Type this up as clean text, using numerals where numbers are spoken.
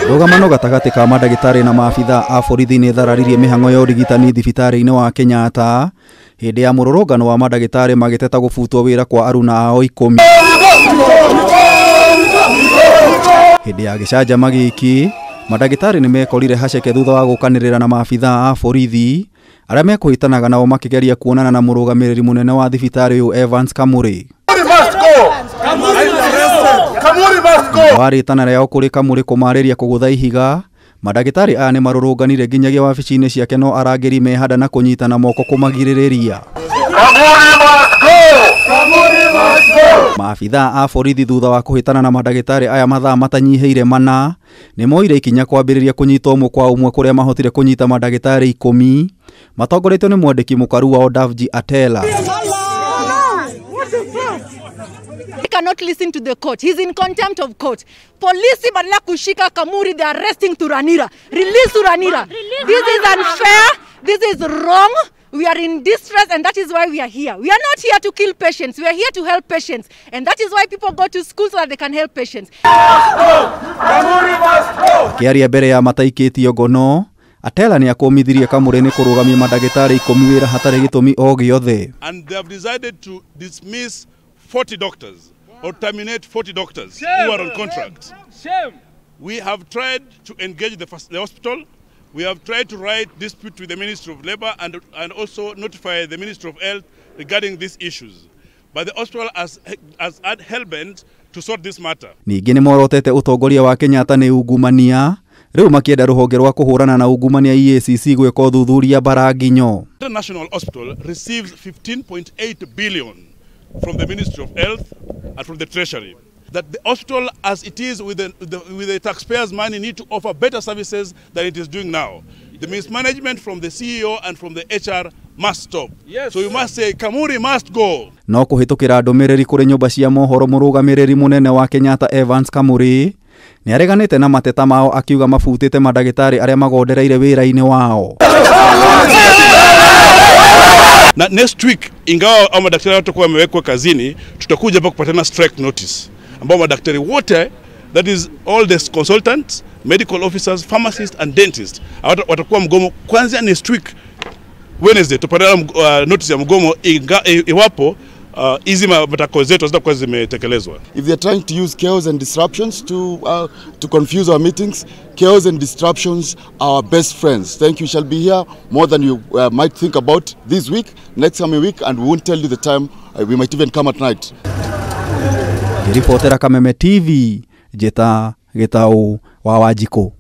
Rũgamano gatagatĩ ka mandagĩtarĩ na maabitha a borithi nĩ thararirie mĩhang'o ya ũrigitani thibitarĩ-inĩ wa Kenyatta hĩndĩ ya mũrũrũngano wa mandagĩtarĩ magĩteta gũbutwo wĩra kwa aruna ao 10. Hĩndĩ ya gĩcanjama gĩkĩ mandagĩtarĩ nĩ mekorire haceke thutha wa gũkanĩrĩra na maabitha a borithi arĩa mekũhĩtanaga nao makĩgeria kuonana na mũrũgamĩrĩri mũnene wa thibitarĩ ũyũ Evans Kamuri. Warĩtana rĩao kũrĩ Kamuri kũmarĩria kũgũtha ihiga, mandagĩtarĩ aya nĩ marũrũnganire nginyagia wabici-inĩ ciake no arangĩri mehanda na kũnyitana moko kũmagirĩrĩria. Maabitha a borithi thutha wa kũhĩtana na mandagĩtarĩ aya mathaa matanyihĩire mana nĩ moire ikinya kwambĩrĩria kũnyita ũmwe kwa ũmwe kũrĩa mahotire kũnyita mandagĩtarĩ 10 matongoretio nĩ mwandĩki mũkaru wao Davji Atela. He cannot listen to the court. He's in contempt of court. Polisi badala kushika Kamuri, they are arresting Thuranira. Release Thuranira. This is unfair. This is wrong. We are in distress, and that is why we are here. We are not here to kill patients. We are here to help patients. And that is why people go to school so that they can help patients. Akiaria mbere ya mataikĩtio ngono, Atela nĩ akũmithirie Kamuri nĩ kũrũgamia mandagĩtarĩ 10 wĩra hatarĩ gĩtũmi o gĩothe. And they have decided to dismiss 40 doctors or terminate 40 doctors who are on contract. Shame. We have tried to engage the hospital. We have tried to write dispute with the Ministry of Labor and also notify the Ministry of Health regarding these issues. But the hospital has had hell-bent to sort this matter. Ningĩ nĩ morotete ũtongoria wa Kenyatta nĩ ungumania, rĩu makĩenda rũhonge rwa kũhũrana na ungumania EACC gwĩka ũthuthuria Mbaranginyo. The National Hospital receives 15.8 billion from the Ministry of Health and from the Treasury. That the hospital, as it is with the taxpayers' money, need to offer better services than it is doing now. The mismanagement from the CEO and from the HR must stop. Yes. So you must say, Kamuri must go. No kũhĩtũkĩra ndũmĩrĩri kũrĩ nyũmba cia mohoro mũrũgamĩrĩri mũnene wa Kenyatta Evans Kamuri nĩ areganĩte na mateta mao akiuga mabutĩte mandagĩtarĩ arĩa magondereire wĩra-inĩ wao. Na next week, ingawa hao madaktari watakuwa wamewekwa kazini, tutakuja hapa kupatana strike notice ambao madaktari wote, that is all the consultants, medical officers, pharmacists and dentists, watakuwa mgomo kwanza next week Wednesday. Tupatana notice ya mgomo iwapo hizi matakwa zetu zitakuwa zimetekelezwa. If they are trying to use chaos and disruptions to confuse our meetings, chaos and disruptions are our best friends. Thank you. Shall be here more than you might think about this week, next coming week, and we won't tell you the time. We might even come at night. Ngĩribotera Kameme TV, Njĩta Gĩtaũ wa Wanjikũ.